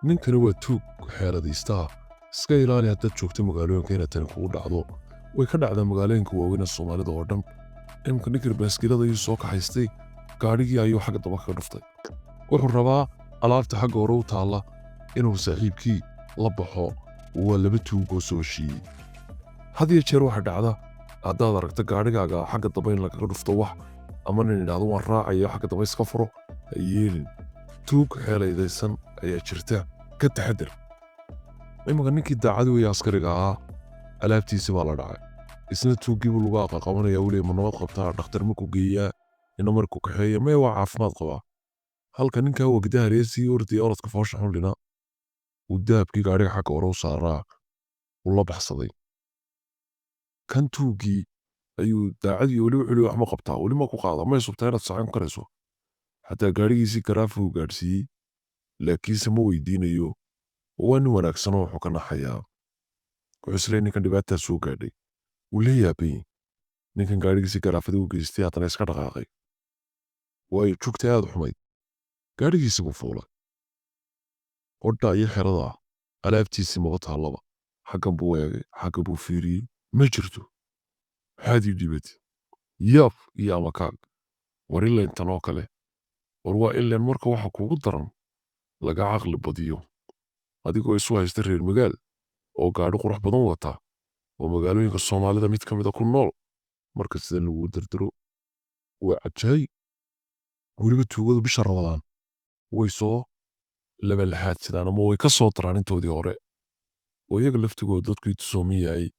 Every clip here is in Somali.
Ninkani waa tuug xeeladaysta ah. Iska ilaali haddaad joogto magaalooyinka inaad tani kugu dhacdo. Way ka dhacdaa magaalooyinka waaweyn ee Soomaalida oo dhan. Imika ninkani baaskiilada ayuu soo kaxaystay, gaadhigii ayuu xagga daba kaga dhuftay. Wuxuu rabaa alaabta xagga hore u taalla inuu saaxiibkii la baxo. Waa laba tuug oo soo heshiiyey. Had iyo jeer waxaa dhacda haddaad aragto gaadhigaaga xagga dambe in lagaga dhufto wax, ama nin idhaahdo waan raacayo, xagga dambe iska furo, ha yeelin. Tuug xeelaydaysan ayaa jirta, ka taxadir. Iminka ninkii daacad weeye askariga ahaa, alaabtiisi baa la dhacay. Isna tuuggii buu lugaha qaqabanaya, uu leeyahay: "Ma nabad qabtaa? Dhakhtar ma ku geeyaa? Ina markuu kaxeeya?" "Maya, waa caafimaad qabaa." Halka ninkaa wagdaha reesii ordaya, orodka foosha xun uu dahabkii gaadhiga xagga hore u saaraa uu la baxsaday. Kan tuuggii ayuu daacadii weli wuxuu leeyahay: "Wax ma qabtaa? Weli ma ku qaadaa? May subtaa inaad socon karayso?" Xataa gaadhigiisii garaafa uu gaadhsiiyey, laakiinse ma weydiinayo. Waa nin wanaagsanoo wuxuu ka naxayaa, wuxuu isleeyahay ninkan dhibaataa soo gaadhay. Wuu la yaabay ninkan gaadhigiisii garaafada u geystay, haddana iska dhaqaaqay, waayo jugta aad u xumayd. Gaadhigiisii buu fuulay. Hodha iyo xerada alaabtiisii maba taallaba. Xaggan buu eegay, xagga buu fiiriyey, ma jirto. Maxaad ii dhibatay? Yaab iyo amakaag. War ileen tan oo kale, war waa ileen marka waxa kuugu daran laga caqli badiyo, adigoo isu haysta reer magaal oo gaadhi qurux badan wata oo magaalooyinka Soomaalida mid ka mida ku nool, marka sida lagu dardaro waa cajaayib. Weliba tuugadu bisha Ramadaan way soo labalaxaadsadaan ama way ka soo daraan intoodii hore, oo iyaga laftigooda dadku intuu sooman yahay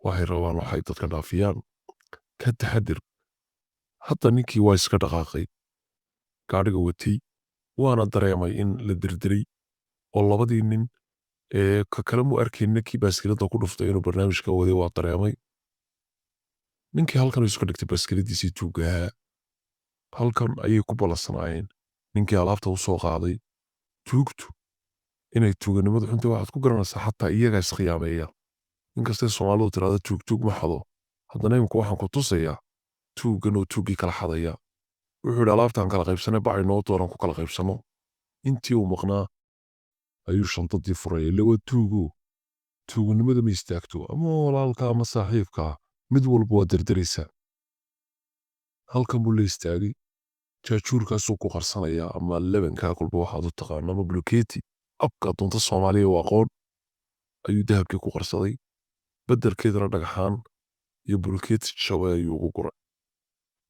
waxay rabaan waxay dadka dhaafiyaan. Ka taxadir. Hadda ninkii waa iska dhaqaaqay gaadhiga watay, waana dareemay in la dirdiray oo labadii nin ee ka kale mu arkayna kii baaskiilada ku dhuftay inuu barnaamijka waday, waa dareemay. Ninkii halkan iska dhigtay baaskiiladiisii tuugahaa. Halkan ayay ku ballansanaayeen ninkii alaabta u soo qaaday. Tuugtu inay tuuganimadu xunta waxaad ku garanaysaa xataa iyagaa iskhiyaameeya. Inkastay Soomaalidu tiraahdo "tuug tuug ma xado", haddana imika waxaan ku tusayaa tuuggan oo tuuggii kala xadaya. Wuxuu yidhi: "Alaabtaan kala qaybsanay, bacay noo dooran ku kala qaybsano." Intii uu maqnaa ayuu shantadii furay. Ille waa tuugo, tuuganimada ma istaagto. Ama walaalka ama saaxiibka, mid walba waa dirdiraysaa. Halkan buu la istaagay, jaajuurkaasuu ku qarsanayaa ama lebankaa, kolba waxaad u taqaano, ama bulkeeti, abka doonta Soomaaliya u aqoon, ayuu dahabkii ku qarsaday. Beddelkeedana dhagxaan iyo bulkeeti jabay ayuu ugu guray.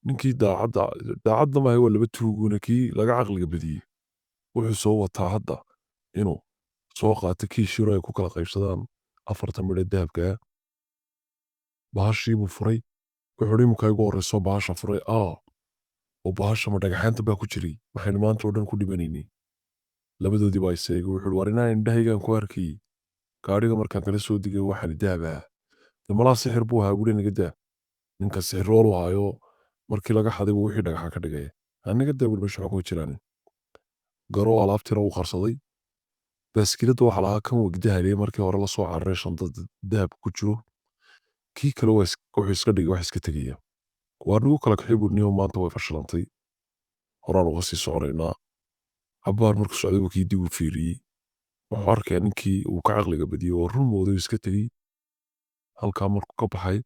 Ninkii daacadda, daacadda maaha, waa laba tuuguna, kii laga caqliga badiyey wuxuu soo wataa hadda inuu soo qaato kiish yaro ay ku kala qaybsadaan afartan midhe dahabkaa. Bahashii buu furay. Wuxuu ihi: "Imika igu horreyso bahasha furay aa oo bahasha ma dhagaxaanta baa ku jiray? Waxaynu maanta oo dhan ku dhimanaynay." Labadoodii baa is eegay. Wuxuu ihi: "War inaan indhahaygaan ku arkayey gaadhiga markaan kala soo degay, waxaan dahab ahaa de malaa sixir buu ahaa." Guri naga daa, ninka sixiroolu haayo markii laga xaday buu wixii dhagaxa ka dhigaya. Anaga daa weli meesha kuma jiraan. Garoo alaabtiina uu qarsaday. Baaskiiladda waxaa lahaa kan wagdahaley markii hore lasoo cararay shandada dahab ku jiro. Kii kale wuxuu iska dhigay wax iska tegaya. "Waa nagu kala kaxay," buu niyo, "maanta way fashilantay, horaan uga sii soconaynaa." Cabbaar markuu socday buu kii dib u fiiriyey. Wuxuu arkayaa ninkii uu ka caqliga badiyey oo run mooday iska tegey. Halkaa markuu ka baxay,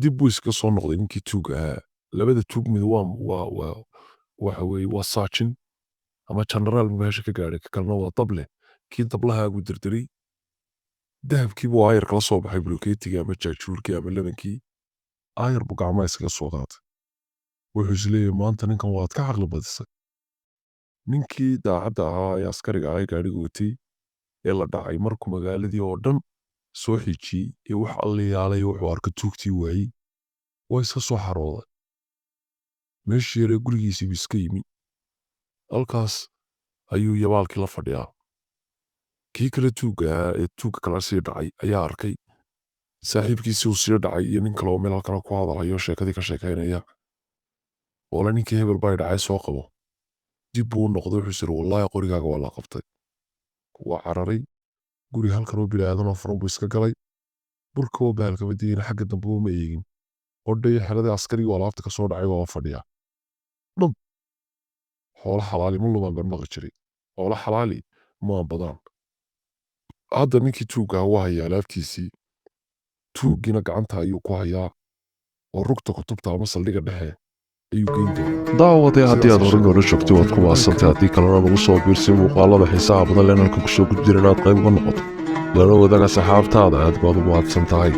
dib buu iska soo noqday ninkii tuug ahaa. Labada tuug mid waa waxa weeye waa saajin ama jenaraal buu meesha ka gaadhay, ka kalena waa dable. Kii dablahaa buu dirdiray. Dahabkii buu aayar kala soo baxay, bulkeetigii ama jaajuurkii ama lebankii aayar buu gacmaha iskaga soo qaatay. Wuxuu is leeyahay: "Maanta ninkan waad ka caqli badisay." Ninkii daacadda ahaa ee askariga ahaa ee gaadhiga watay ee la dhacay, markuu magaaladii oo dhan soo xijiyey ee wax alliyaalay wuxuu arka tuugtii waayey, waa iska soo xarooday. Meeshii yaree gurigiisii buu iska yimi. Halkaas ayuu yabaalkii la fadhiyaa. Kii kale tuugga ahaa ee tuugga kala sii dhacay ayaa arkay saaxiibkiisii uu sii dhacay iyo nin kale oo meel halkana ku hadalayo, sheekadii ka sheekaynaya oole: "Ninkii hebel baa dhacay, soo qabo." Dib buu u noqday. Wuxuu isiri: "Wallaahi qorigaaga waa la qabtay." Waa cararay. Guri halkan oo bilaadan oo furan buu iska galay. Burka oo bahalkama digin, xagga dambe uma eegin. Odha iyo xeradii askarigii oo alaabta ka soo dhacay waa fadhiyaa dhab. Xoolo xalaali ma lumaan baan maqli jiray. Xoolo xalaali Ma ambadaan. Hadda ninkii tuuggaa waa hayaa alaabtiisii, tuuggiina gacanta ayuu ku hayaa oo rugta kutubta ama saldhigga dhexe ayuu geyn doonaa. Daawadee, haddii aad hore noola joogtay, waad ku mahadsantahay. Haddii kalena, nagu soo biirsi muuqaalada xiisaha badan leenalka kusoo gudbin inaad qayb uga noqoto. Lana wadaaga saxaabtaada. Aad baad u mahadsan tahay.